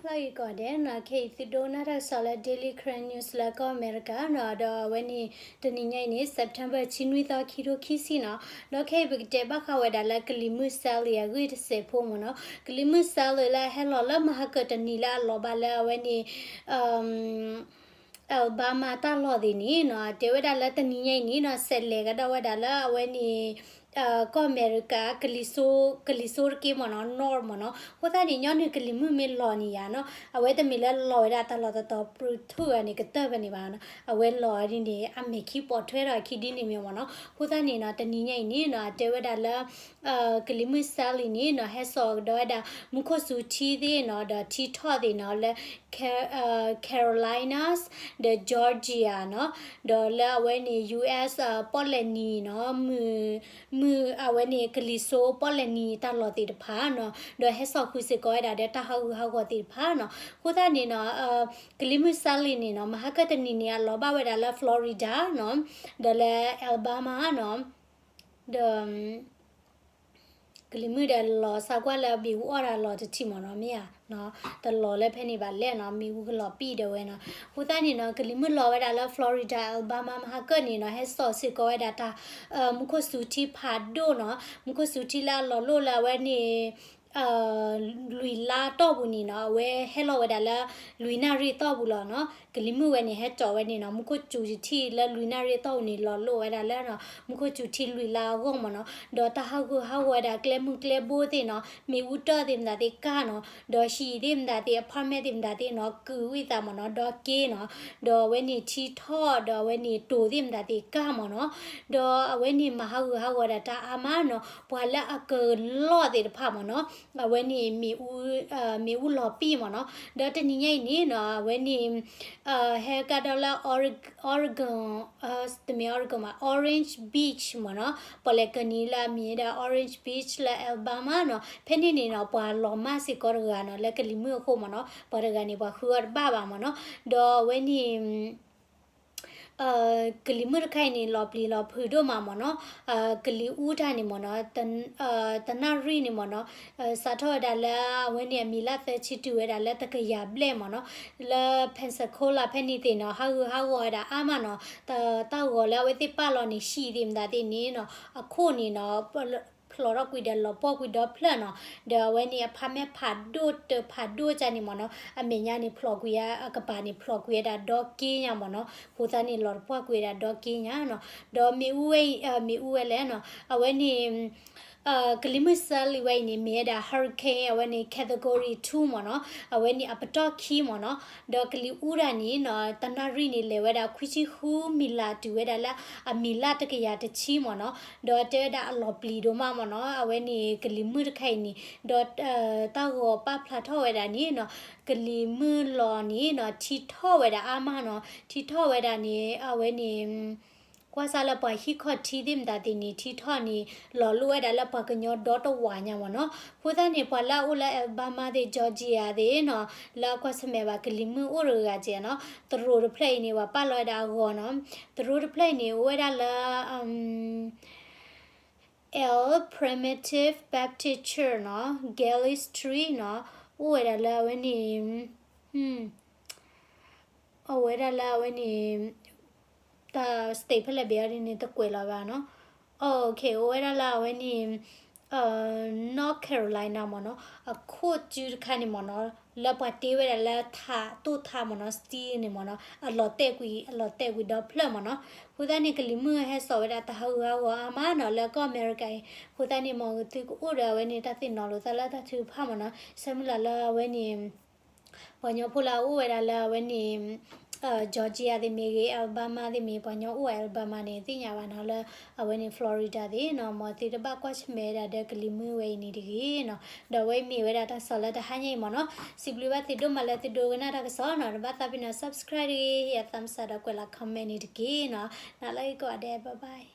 လၢအံၤကိးဂၤဒဲးနီၤ, ခဲအံၤသုဒိကနၣ်တၢ်ကစီၣ်လၢ Daily Karen News လၢကီၢ်အမဲရကၤနီၤ, ဒီးအဝဲန့ၣ် တနံၤညါအံၤန့ၣ် September ဆံနွံသီ ခံထိခံဆံနီၤ, ဒီးခဲအံၤပကတဲဘၣ်ဃးဝဲဒၣ်လၢကလံၤမုၣ် Sally အဂ့ၢ်တစဲးဖိမ့ၢ်နီၤ, ကလံၤမုၣ် Sally လၢအဟဲလီၤလၢမဟါကတနံၤလၢအလီၤဘၣ်လၢအဝဲန့ၣ် Alabama တၢ်လီၢ်သ့ၣ်န့ၣ်နီၤ, တဲဝဲဒၣ်လၢတနံၤညါအံၤန့ၣ်နီၤ, စဲးလဲၤကဒီးဝဲဒၣ်လၢအဝဲန့ၣ် ကီၢ်အမဲရကၤ ကလံၤစိတက့မ့ၢ်နီၤ, North မ့ၢ်နီၤ, အဃိသတးန့ၣ် ညီနုၢ်ကလံၤမုၣ်မ့ၢ်လီၤန့ၣ်ယါနီၤ, အဝဲတမ့ၢ်လၢလီၤဝဲဒၣ်တၢ်လီၢ်တတီၤပြူၤထူၣ်ဂၤန့ၣ် ကတၢၢ်ဖဲန့ၣ်ဘၣ်နီၤ, အဝဲလီၤဒ်န့ၣ် အမဲာ်ခံပိာ်ထွဲထီၣ်အခံဒ်န့ၣ်မ့ၢ်မ့ၢ်နီၤ, အဃိသတးန့ၣ်နီၤ, တနံၤညါအံၤန့ၣ်နီၤ, တဲဝဲဒၣ်လၢ ကလံၤမုၣ် Sally န့ၣ်နီၤ, ဟဲစိာ်ကဒီးဝဲဒၣ် မူခိၣ်စူၤထံသ့ၣ်နီၤ, ဒီးထံထီၣ်သ့ၣ်နီၤ, လၢ Carolinas ဒီး Georgia နီၤ, ဒီးလၢအဝဲန့ၣ် US ပီၣ်လဲၣ်နံၤနီၤ, မုၢ် မုၢ်အဝဲန့ၣ် ကလံၤစိပီၣ်လဲၣ်နံၤတၢ်လီၢ်သ့ၣ်တဖၣ်နီၤ, ဒီးဟဲစိာ်ဃုာ်စ့ၢ်ကီးဝဲဒၣ်ဒီးတၢ်ဟးဂူာ်ဟးဂီၤသ့ၣ်တဖၣ်နီၤ, အဃိသတးန့ၣ်နီၤ, ကလံၤမုၣ် Sally န့ၣ်နီၤ, မဟါကတနံၤန့ၣ် အလီၤဘၣ်ဝဲဒၣ်လၢ Florida နီၤ, ဒီးလၢ Alabama နီၤ, ဒီး ကလံၤမုၣ်ဒီးလီၤစးကွၢ်လၢမ့ၣ်အူအီၣ်တၢ်လီၢ်တထံၣ်မ့ၢ်နီၤ, မ့ၢ်ဧါ, တလီၤလၢဖဲန့ၣ်ဘၣ်လဲၣ်နီၤ, မ့ၣ်အူကလီၤပံာ်ဒီးဝဲနီၤ, အဃိသတးန့ၣ်နီၤ, ကလံၤမုၣ်လီၤဝဲဒၣ်လၢ Florida Alabama မဟါကၢၣ်န့ၣ်နီၤ, ဟဲစိာ်စ့ၢ်ကီးဝဲဒၣ်တၢ် မူခိၣ်စူၤထံဖးဒိၣ်နီၤ, မူခိၣ်စူၤထံလၢအလီၤလိၣ်လၢအဝဲန့ၣ် လွံၢ်လါတီၢ်ပူၤန့ၣ်နီၤ, အဝဲဟဲလီၤဝဲဒၣ်လၢ လွံၢ်နၣ်ရံၣ်တီၢ်ပူၤလီၤနီၤ, ကလံၤမုၣ်ဝဲန့ၣ် ဟဲစိာ်ဝဲန့ၣ်နီၤ, မူခိၣ်စူၤထံလၢလွံၢ်နၣ်ရံၣ်တီၢ်ပူၤန့ၣ် လီၤလိၣ်ဝဲဒၣ်လၢ မူခိၣ်စူၤထံလွံၢ်လါအဂီၢ်မ့ၢ်နီၤ, ဒီးတၢ်ဟးဂူာ်ဟးဂီၤဝဲဒၣ်ကျဲမုၢ်ကျဲဘိသ့ၣ်နီၤ, မ့ၣ်အူတၢၢ်သ့ၣ်မတၤသ့ၣ်ကၢ်နီၤ, ဒီးဟံၣ်သ့ၣ်မတၤသ့ၣ် apartment သ့ၣ်မတၤသ့ၣ်နီၤ, ကုာ်ဝံသးမ့ၢ်နီၤ, ဒီက့နီၤ, ဒီးအဝဲန့ၣ်ထံထီၣ် ဒီးအဝဲန့ၣ်တိၤသ့ၣ်မတၤသ့ၣ်ကၢ်မ့ၢ်နီၤ, ဒီးအဝဲန့ၣ်မၤဟးဂူာ်ဟးဂီၤဒၣ်တၢ်အါမးနီၤ, ပှၤလၢအကလီၢ်သ့ၣ်တဖၣ်မ့ၢ်နီၤ, အဝဲန့ၣ် မ့ၣ်အူလီၤပံာ်မ့ၢ်နီၤ, ဒီးတနံၤညါအံၤန့ၣ်နီၤ, အဝဲန့ၣ် ဟဲကဒီးလၢ Oregon, တမ့ၢ် Oregon မး Orange Beach မ့ၢ်နီၤ, ပီၣ်လဲၣ်ကၢၢ်နံၤလၢအမံၤဝဲဒၣ် Orange Beach လၢ Alabama နီၤ, ဖဲန့ၣ်န့ၣ်နီၤ ပှၤလီၤမၢ်စ့ၢ်ကီးတဂၤနီၤ, လၢကလံၤမုၣ်အဃိမ့ၢ်နီၤ, ပှၤတဂၤန့ၣ် ပှၤဃုအီၤတဘၣ်ဘၣ်မ့ၢ်နီၤ, ဒီးအဝဲန့ၣ် ကလံၤမုၣ်တခါအံၤန့ၣ် လီၤပျံၤလီၤဖုးဒိၣ်မးမ့ၢ်နီၤ, ကလံၤအူတၢ်န့ၣ်မ့ၢ်နီၤ, တနၣ်ရံၣ်န့ၣ်မ့ၢ်နီၤ, စးထီၣ်ဝဲဒၣ်လၢအဝဲန့ၣ် အမံၤလၢသၢဆံတုၤဝဲဒၣ်လၢတကယၤဘျဲၣ်မ့ၢ်နီၤ, လၢ Pensacola ဖဲန့ၣ်သ့ၣ်နီၤ, ဟးဂူာ်ဟးဂီၤဝဲဒၣ်အါမးနီၤ, တၢ်ဂီၤလၢအဝဲသ့ၣ်ပာ်လီၤန့ၣ် ဟံၣ်သ့ၣ်မတၤသ့ၣ်န့ၣ်နီၤ, အခိၣ်န့ၣ်နီၤ ဖျိးထီၣ်ကွံာ်ဒီးလီၤပှီၢ်ကွံာ်ဒီဖျၢၣ်နီၤ, ဒီးအဝဲန့ၣ် apartment ဖးဒိၣ်တဖးဒိၣ်ကၢ်န့ၣ်မ့ၢ်နီၤ, အမဲာ်ညါန့ၣ်ဖျိးကွံာ် အကပၤန့ၣ်ဖျိးကွံာ်ဝဲဒၣ်ဒီက့ညါမ့ၢ်နီၤ, အဃိသတးန့ၣ် လီၤတပှီၢ်ကွံာ်ဝဲဒၣ်ဒီက့ညါနီၤ, ဒီးမ့ၣ်အူဝဲအံၤ မ့ၣ်အူဝဲလဲၣ်နီၤ, အဝဲန့ၣ် ကလံၤမုၣ် Sally ဝဲအံၤန့ၣ် မ့ၢ်ဝဲဒၣ် hurricane အဝဲန့ၣ် category two မ့ၢ်နီၤ, အဝဲန့ၣ်အပတီၢ်ခံမ့ၢ်နီၤ, ဒီးကလံၤအူတၢ်န့ၣ်နီၤ တနၣ်ရံၣ်န့ၣ် လဲၤဝဲဒၣ်ခွံဆံဃုမံၤလး တုၤဝဲဒၣ်လၢအမံၤလၢတကယၤတဆံမ့ၢ်နီၤ, ဒီးတဲဝဲဒၣ်အလီၤပျံၤဒိၣ်မးမ့ၢ်နီၤ, အဝဲန့ၣ်ကလံၤမုၣ်တခါအံၤန့ၣ်, ဒီးတၢ်ဂီၤပာ်ဖျါထီၣ်ဝဲဒၣ်န့ၣ်နီၤ, ကလံၤမုၣ်လီၤန့ၣ်နီၤ ထံထီၣ်ဝဲဒၣ်အါမးနီၤ, ထံထီၣ်ဝဲဒၣ်န့ၣ် အဝဲန့ၣ် ကွၢ်စၢ်လၢပှၤဟံၣ်ခီၣ်ထံသ့ၣ်မတၤသ့ၣ်န့ၣ် ထံထီၣ်န့ၣ် လီၤလိၣ်ဝဲဒၣ်လၢပှၤကညီဒီတဝာ်ညါမ့ၢ်နီၤ, အဃိသတးန့ၣ် ပှၤလၢအအိၣ်လၢ Alabama သ့ၣ် Georgia သ့ၣ်နီၤ, လၢအကွၢ်ဆၢၣ်မဲာ်ဘၣ်ကလံၤမုၣ်အိၣ်တဂၤကဲနီၤ, သရိာ်တဖျၢၣ်အံၤန့ၣ် ပှၤပာ်လီၤဝဲဒၣ်အဂီၤနီၤ, သရိာ်တဖျၢၣ်အံၤန့ၣ် အိၣ်ဝဲဒၣ်လၢ El Primitive Baptist Church နီၤ, Gale Street နီၤ, အိၣ်ဝဲဒၣ်လၢအဝဲန့ၣ် အဝဲဒၣ်လၢအဝဲန့ၣ် တၢ် state ဖဲလဲၣ်ဘၣ်အီၤဒ်န့ၣ် တကွဲးလီၤဘၣ်နီၤ, အိၣ်ဝဲဒၣ်လၢအဝဲန့ၣ် North Carolina မ့ၢ်နီၤ, အခိၣ်စုတခါန့ၣ်မ့ၢ်နီၤ, လၢပှၤတ့ဝဲဒၣ်လၢထး တိၢ်ထးမ့ၢ်နီၤ, steel န့ၣ်မ့ၢ်နီၤ, အလီၤတဲာ်ကွံာ် အလီၤတဲာ်ကွံာ်ဒီဖျၢၣ်မ့ၢ်နီၤ, အဃိသတးန့ၣ် ကလံၤမုၢ်ဟဲစိာ်ဝဲဒၣ်တၢ်ဟးဂူာ်ဟးဂီၤအါမးနီၤ လၢကီၢ်အမဲရကၤအံၤ, အဃိသတးန့ၣ် မ်သုကအိၣ်ဒီးအဝဲန့ၣ် တၢ်သ့ၣ်နီၣ်လိာ်သးလၢတၢ်ထုကဖၣ်မ့ၢ်နီၤ, ဆၢမုၢ်လၢ်လၢအဝဲန့ၣ် ပှၤကညီဖိလၢအအိၣ်ဝဲဒၣ်လၢအဝဲန့ၣ် Georgia သ့ၣ်မ့ၢ်ဂ့ၤ Alabama သ့ၣ်မ့ၢ် ပှၤကညီအိၣ်ဝဲ Alabama န့ၣ် သ့ၣ်ညါဘၣ်နီၤ လၢအဝဲန့ၣ် Florida သ့ၣ်နီၤ, မ်သုတဘၣ်ကွၢ်ဆၢၣ်မဲာ်ဝဲဒၣ်ဒီးကလံၤမုၢ်ဝဲအံၤန့ၣ်တဂ့ၤနီၤ, ဒီးအဝဲမ့ၢ်ဝဲဒၣ်တၢ်ကစီၣ်လၢတဟါညါအံၤမ့ၢ်နီၤ, စံးဘျုးဘၣ်သုဒိၣ်မးလၢသုဒိကနၣ်တၢ်ကစီၣ်နီၤ, တဘၣ်သးပ့ၤနီၤ subscribe တဂ့ၤ, ဟ့ၣ်အ thumbs up ဒီးကွဲးလီၤ comment န့ၣ်တက့ၢ်နီၤ, နၤလၢအဂ့ၤကိးဂၤဒဲး bye bye.